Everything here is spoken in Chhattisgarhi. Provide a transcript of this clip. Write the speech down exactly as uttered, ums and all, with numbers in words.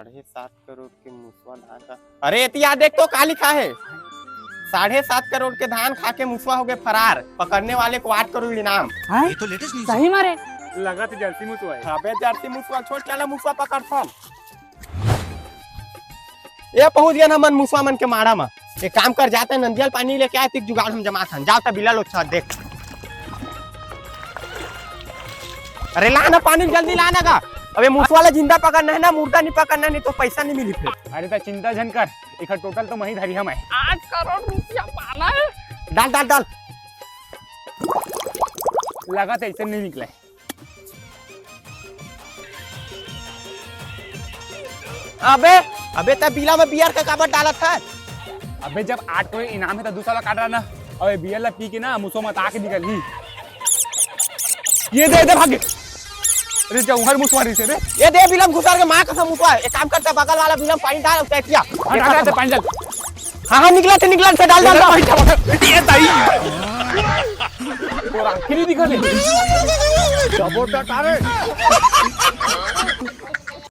साढ़े सात करोड़ के मुसवा धान का, अरे एती यार देख तो का लिखा है, साढ़े सात करोड़ के धान खा के मुसवा हो गए फरार, पकड़ने वाले को आठ करोड़ इनाम। हैं? ये तो लेटेस्ट न्यूज़ है। सही में रे? लगा तो जर्सी मुसवा है। अबे जर्सी मुसवा छोड़, चला मुसवा पकड़ फल। ए पहुंच गए ना मन मुसवा मन के माड़ा में। एक काम कर, जाते नंदियल पानी लेके आए, तिक जुगाड़ हम जमा थन। जाओ त बिला लो छत देख। अरे ला ना पानी जल्दी ला ना गा। अबे मुसवा ला जिंदा पकड़ना है ना, मुर्दा नहीं पकड़ना, नहीं तो पैसा नहीं मिली फिर। अरे त चिंता झन कर, एकर टोटल तो मही धरी हम है। आठ करोड़ रुपया पाना है। डाल डाल डाल। लगा तो ऐसे नहीं निकले। अबे, अबे त बिला में बियर का काबर डालत है? अबे जब आठ करोड़ इनाम है तो दूसरा वाला काट रहा ना। अबे बियर ला पी के ना मुसवा मता के निकल ही। ये दे दे भागे। अरे जौहर मुसवा रही से रे। ये दे बिलम घुसार के माँ कसम मुसवा। एक काम करते बगल वाला बिलम पानी डाल उठा किया। हटा दे पानी डाल। हाँ हाँ निकला थे निकला थे डाल डाल डाल। ये ताई। और आखिरी दिखा ले। जबरदस्त आ रहे।